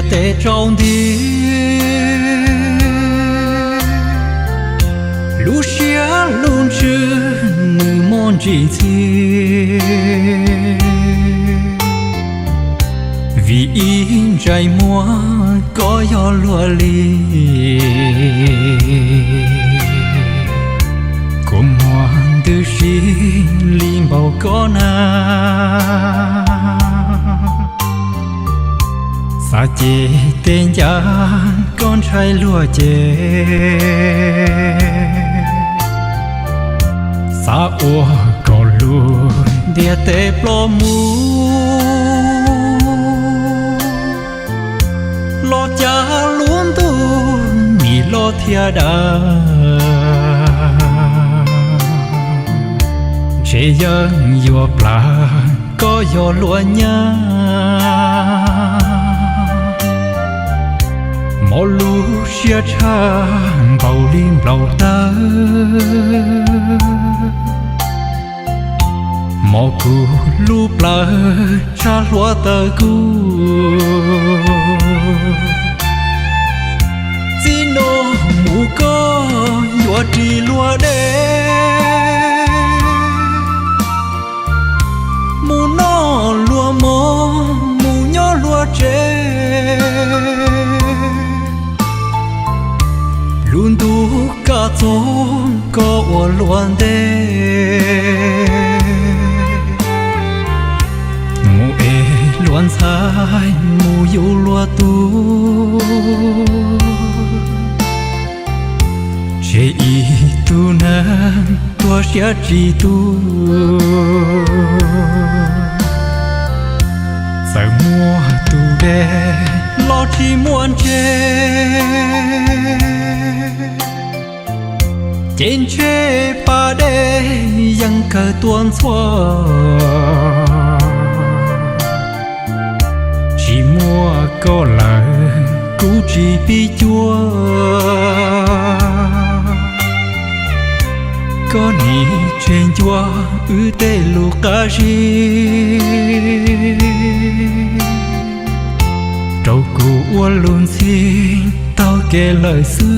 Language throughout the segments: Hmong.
ntiaj teb tsaus nti. Lub siab lub ntsws nws muaj ntsis ntxhi, vim ib ntsais muag koj yog luag li. Kua muag ntws si li npaum koj na, xav ces tej ncaj koj ntshai luag ces, xav ua kom luag ntiaj teb ploj mus. Los cas lub ntuj nim los thiaj dav, ntshe yeej yuav plam koj yog luag nyab. Mos lub siab tshaj npaum li nplaum tawv, mos kuv lub plawv tshaj hlua taws kub. Txij no mus koj yuav ris luag dej, mus noj luag mov mus nyob luag tsev. Lub ntuj kaj txoog koj ua luag ntej, mus es luag ntxhais mus yug luag tub. Tseg ib tug neeg tuag siab tsis tu, txawm muaj tus dej los tsis muaj ntses, ces ntshe pas dej yeej kawg tuaj ntxhua. Tsis muaj koj lawm kuv tsis pib cuab, koj nim tseg ncuab wb tej lus qab zib, rau kuv ua lus ntxhi taug kev lawm xwb.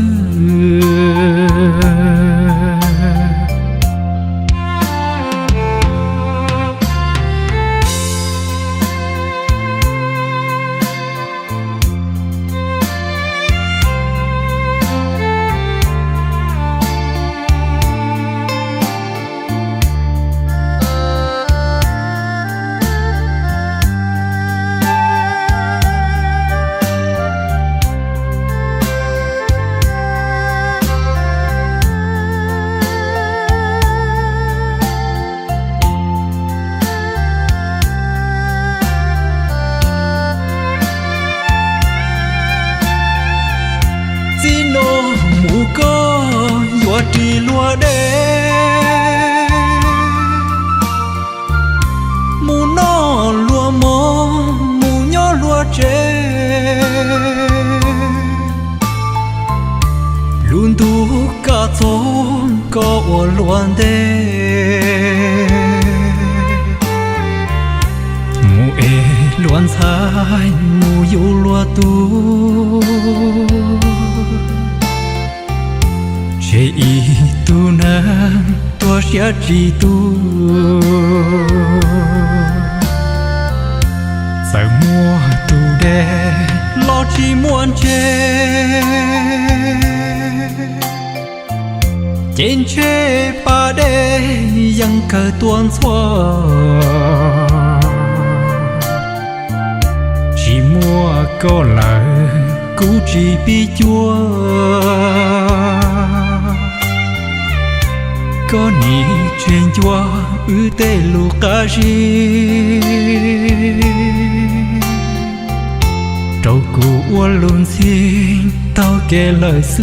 Txij no mus koj yuav ris luag dej, mus noj luag mov mus nyob luag tsev. Lub ntuj kaj txoog koj ua luag ntej, mus es luag ntxhais mus yug luag tub. Tseg ib tug neeg tuag siab tsis tu, txawm muaj tus dej los tsis muaj ntses, ces ntshe pas dej yeej kawg tuaj ntxhua. Tsis muaj koj lawm kuv tsis pib cuab, koj nim tseg ncuab wb tej lus qab zib, rau kuv ua lus ntxhi taug kev lawm xwb.